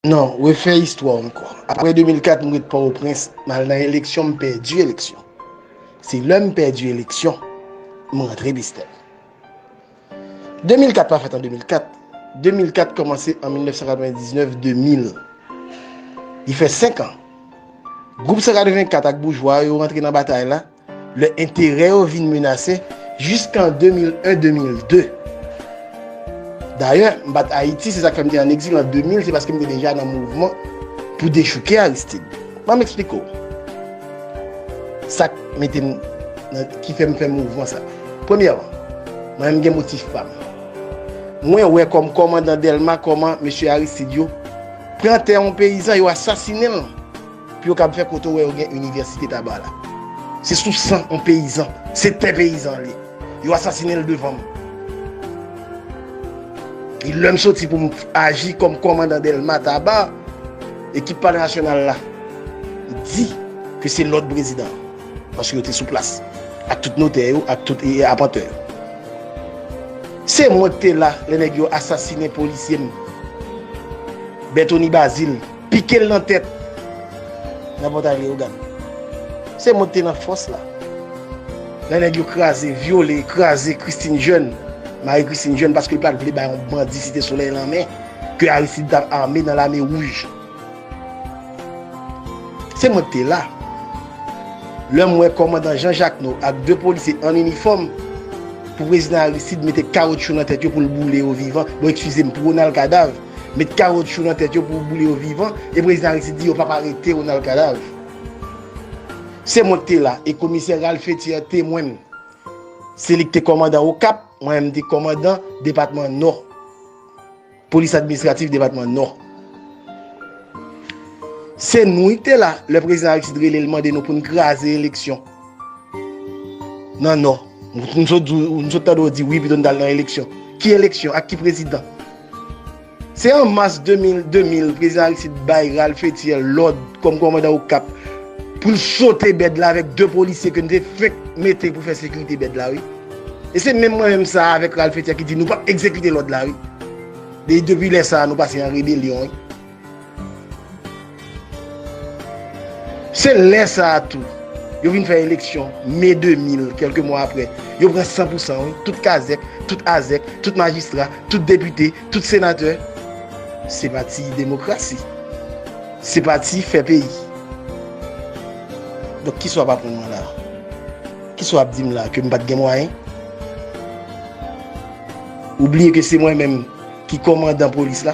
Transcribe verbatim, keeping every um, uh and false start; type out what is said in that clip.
Non, refè istwa ankò. Apre de mil kat, m ret Pòtoprens, m al nan eleksyon, m pèdi eleksyon. Se lè m pèdi eleksyon, m rantre Bistèl. De mil kat pa fèt an de mil kat. De mil kat kòmanse an mil nèf san katrevendiznèf, de mil. Li fè senk an. Gwoup san katrevenkat ak boujwa yo rantre nan batay la, lè enterè yo vin menase jiskan de mil en, de mil de. Dayè, m pa t Ayiti, se sa k fè m te ann egzil an de mil, se paske m te deja nan mouvman pou dechouke Aristide. Ban m eksplike w. Sa k mete m nan, ki fè m fè mouvman sa. Premyèman, mwen menm gen motif pa m. Mwen wè kòm kòmandan Dèlma kòman mesye Aristide yo pran tè yon peyizan, yo asasinen l pou yo kab fè kote w wè yo gen inivèsite Taba la. Se sou san yon peyizan, se tè peyizan li. Yo asasinen l devan m. E lè m soti pou m aji kòm kòmandan Dèlma Taba, ekip Palè Nasyonal la di ke se lòd prezidan an, paske yo te sou plas, ak tout notè yo, ak tout, e, apantè yo. Se mwen ki te la lè nèg yo asasinen polisye m, Berthony Bazile, pike l nan tèt nan Pòtay Leyogàn. Se mwen ki te nan fòs la. Lè nèg yo kraze, vyole, kraze Christine Jeune, Marie Christine Jeune, paske l pa t vle bay yon bandi Site Solèy lanmen, ke Aristide t ap ame nan Lame Wouj. Se mwen ki te la. Lè m wè kòmandan Jean Jacquenot ak de polisye an inifòm pou prezidan Aristide mete kawotchou nan tèt yo pou l boule yo vivan. Bon, eskize m, pou Ronald Kadav, met kawotchou nan tèt yo pou boule yo vivan, e prezidan Aristide di yo p ap arete Ronald Kadav. Se mwen ki te la, e komisè Ralph Etier temwen m. Se li ki te kòmandan Okap, mwen menm m te kòmandan depatman Nò. Polis administratif depatman Nò. Se nou ki te la, lè prezidan Aristide rele l mande nou pou n kraze eleksyon nan Nò. M sot di w, m sot tande w di wi, pito n t al nan eleksyon. Ki eleksyon? Ak ki prezidan? Se an mas de mil, de mil, prezidan Aristide bay Ralph Etier lòd kòm kòmandan Okap pou l sote bèd la avèk de polisye ke n te fenk mete pou fè sekirite bèd la, wi. E se menm mwen menm sa a avèk Ralph Etier ki di nou p ap egzekite lòd la, wi. E depi lè sa a, nou pase an rebelyon, wi. Se lè sa a tou, yo vin fè eleksyon, me de mil, kèlke mwa apre. Yo pran san pou san, wi. Tout kazèk, tout azèk, tout majistra, tout depite, tout senatè. Se pati demokrasi. Se pati fè peyi. Donk, kisa w ap aprann mwen la? Kisa w ap di m la? Ke m pa t gen mwayen? Ou bliye ke se mwen menm ki kòmandan polis la?